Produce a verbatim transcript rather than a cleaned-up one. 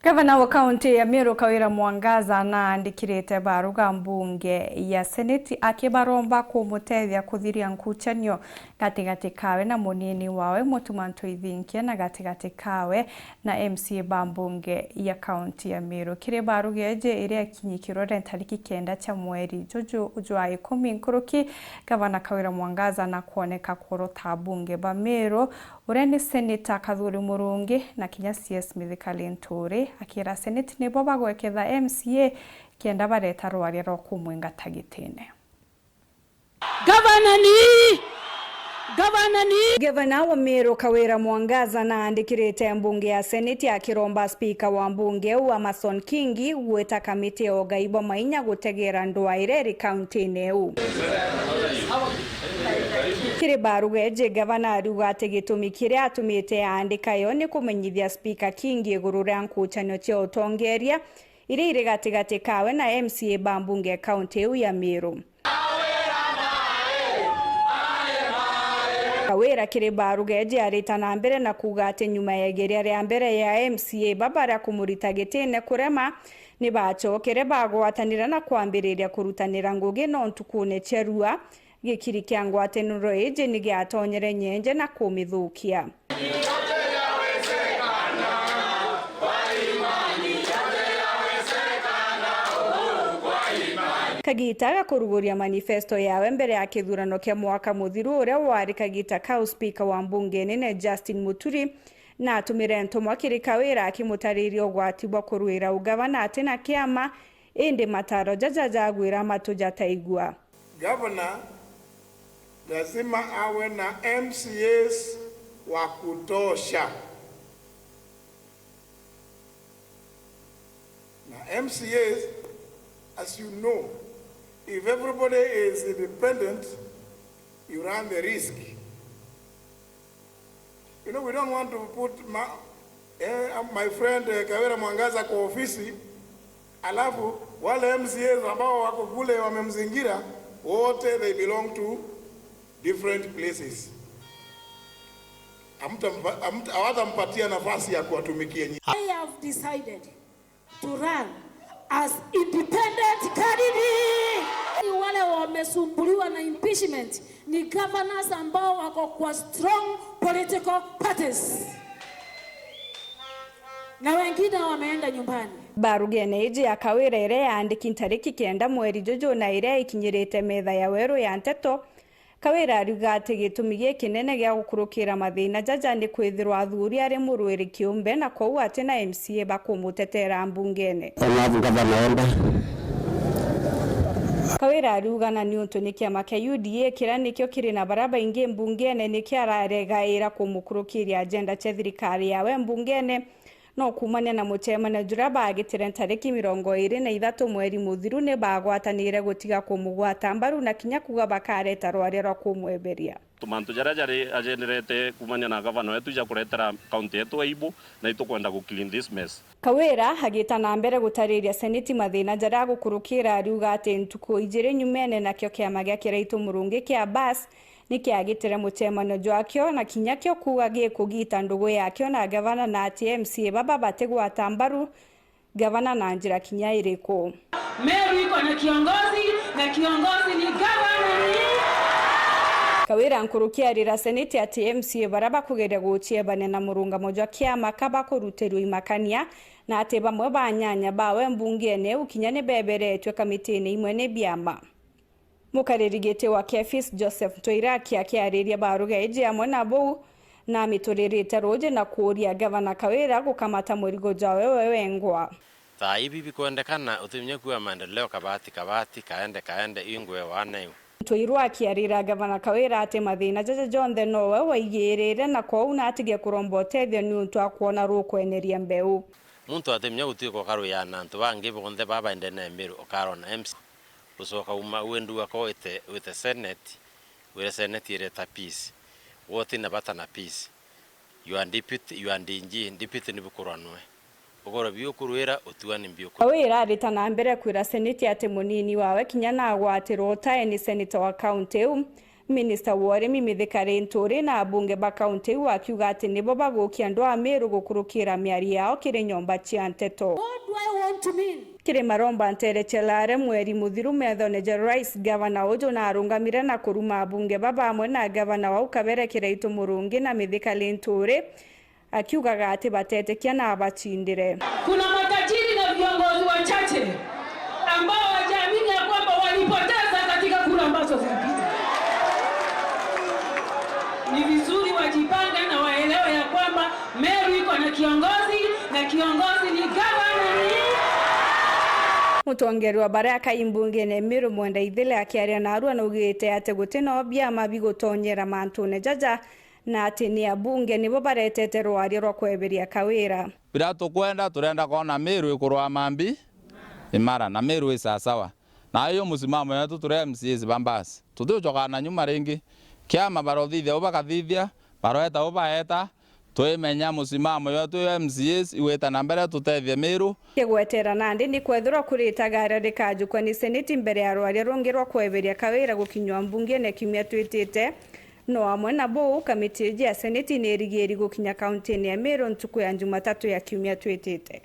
Gavana wa kaunti ya Meru Kawira Mwangaza naandikirite baruga mbunge ya Seneti akibaromba kumutethia kuthiria nkuchanio gatigati kawe na munini wawe Mutuma Ntwithinkia na gatigati kawe na M C A ba mbunge ya kaunti ya Meru. Kiri baruga iji iria ikinyikirwe ntariki kenda cia mweri juju jwa ikumi nkuruki, Gavana Kawira Mwangaza na kwoneka kurota abunge ba Meru uria ni Seneta Kathuri Murungi na kinya C S Mithika Linturi, akira Seneti nibo bagweketha M C A kenda bareta rwaria rwa kumwingata gitine. Gavana ni! Gavana ni! Gavana wa Meru Kawira Mwangaza naandikirite mbunge ya Seneti akiromba spika wa mbunge iu Amason Kingi gwita kamiti ya ugai bwa mainya gutegera ndwaa iria iri kauntine iu. Kiri baruga iji, gavana ariuga ati gitumi kiria atumite aandika yo ni kumenyithia spika Kingi iguru ria nkuchanio cia utongeria iria iri gatigati kawe na M C A ba mbunge kaunti iu ya Meru. Kawira kiri baruga iji arita na mbere na kuuga ati nyuma ya igeria ria mbere ya M C A baba ria kumurita gitine kurema, ni baacokere bagwatanira na kwambiriria kurutanira ngugi no ntukune cia rua, gikiri kia ngwataniro iji ni giatonyere nyenje na kumithukia. Kagita ga kuruguria manifesto yawe mbere ya kithurano kia mwaka muthiru uria wari kagita kau, spika wa mbunge nene Justin Muturi natumire ntumwa kiri Kawira akimutariria ugwati bwa kurwira ugavana ati na kiama, indi mataro jaja jagwira matu jataigua. Gavana lazima awe na M C As wa kutosha. Na M C As, as you know, if everybody is independent, you run the risk. You know, we don't want to put ma, eh, my friend, eh, Kawira Mwangaza kwa ofisi, alafu wale M C As ambao wako kule wamemzingira, wote they belong to different places. Hamtampa-, hamta-, hawatampatia nafasi ya kuwatumikia nyinyi. I have decided to run as independent candidate. Ni wale wamesumbuliwa na impeachment ni governors ambao wako kwa strong political parties. Na wengine wameenda nyumbani. Barugene iji ya Kawira iria yaandiki ntariki kenda mweri juju na iria ikinyirite metha ya weru ya nteto, Kawira ariuga ati gitumi gikinene gia gukurukira mathina jaja ni kwithirwa athuri ari murwiri kiumbe na kwou ati na M C A bakumutetera mbungene. Enough, Governor, enda. Kawira ariuga na niuntu ni kiama kia U D A kiria nikio kiri na baria baingi mbungene nikio araregaira kumukurukiria agenda cia thirikari yawe mbungene, no kuumania na mucemanio juria baagitire ntariki mirongo iiri na ithatu mweri muthiru, ni baagwatanire gutiga kumugwata mbaru na kinya kuuga bakareta rwaria rwa kumweberia. Mantu jaria jari ajenderete kuumania na gavana wetu ja kuretera kaunti yetu aibu, na itukwenda gu clean this mess. Kawira agita na mbere gutariria seneti mathina jaria agukurukira, ariuga ati ntuku ijiri nyumene nakio kiama gia Kiraitu Murungi kia Bus ni kiagitire mucemanio jwakio na kinya kio kuuga gikugita ndugu yakio na gavana, na ati M C A baba batigwata mbaru gavana na njira kinya iriku. Meru iko na kiongozi, na kiongozi ni gavana ni. Kawira nkuruki arira seneti ati M C A baria bakugeria guciebania na murungamo jwa kiama ka bakurutirua imakania, na ati bamwe ba anyanya bawe mbungene iu kinya ni beberetue kamitine imwe ni biama. Mukariri giti wa KEPHIS, Joseph Ntoiraki, akiariria baruga iji amwe na buu, na amituririte ruuji na kuuria gavana Kawira gukamata murigo jwawe we wengwa. Thaa ibi bikwendekana, utiumia kuwa maendeleo kabati kabati, kaende kaende, ingwe wane iu. Ntoiraki arira gavana Kawira ati mathina jaja jonthe nowe waigirire, na kwou na atige kuromba utethio niuntu akwona rukweneria mbeu. Muntu atiumia gutuika ukarwia na antu bangi bonthe baba baendene Meru, ukarona M C A. Ucoka uma windua ko wite, wite senate, wire senate ireta peace. Woti na bata na peace. You are deputy, you are D G, deputy ni bukuranwe. Ugoro biukurwira, utuani biuku. Kawira arita na mbere kwira seneti ati munini wawe kinya nagwatirwo utae ni seneta wa kaunti iu, Minista wa urimi Mithika Linturi na abunge ba kaunti iu akiuga ati nibo bagukia andu a Meru gukurukira miario yao kiri nyomba cia nteto. What do I want to mean? Kiri maromba ntere cia Lare mweri muthiru methone ja Rais, gavana uju naarungamire na kuruma abunge baba amwe na gavana wau Kabere Kiraitu Murungi na Mithika Linturi, akiugaga ati batetikia na abacindire. Kuna matajiri na viongozi wachache ambao hawajaamini ya kwamba walipoteza katika kura ambazo zilipita. Ni vizuri wajipange na waelewe ya kwamba Meru iko na kiongozi, na kiongozi ni gavana ni Mutongeria wa baria akai mbungene Meru Mwenda Ithile akiaria narua naugite ati guti no biama bigutonyera mantune jaja, na ati ni abunge nibo baretete rwaria rwa kweberia Kawira. Biria tukwenda, turenda kwona Meru ikurwa mambi imara, na Meru i sasawa. Na iyo musimamo yetu turi M C As ba mbasi. Tutiucokaa na nyuma ringi. Kiama barothithia u bakathithia, barweta u baeta, twimenya musimamo yetu yo M C As igwita na mbere tutethie Meru. Kigwetera nandi ni kwethirwa kuri itagaria rikajukwa ni Seneti mbere ya rwaria rungi rwa kweberia Kawira gukinywa mbungene kiumia twitite. No amwe na buu, kamiti iji ya Seneti ni irigiri gukinya kauntini ya Meru ntuku ya Jumatatu ya kiumia twitite.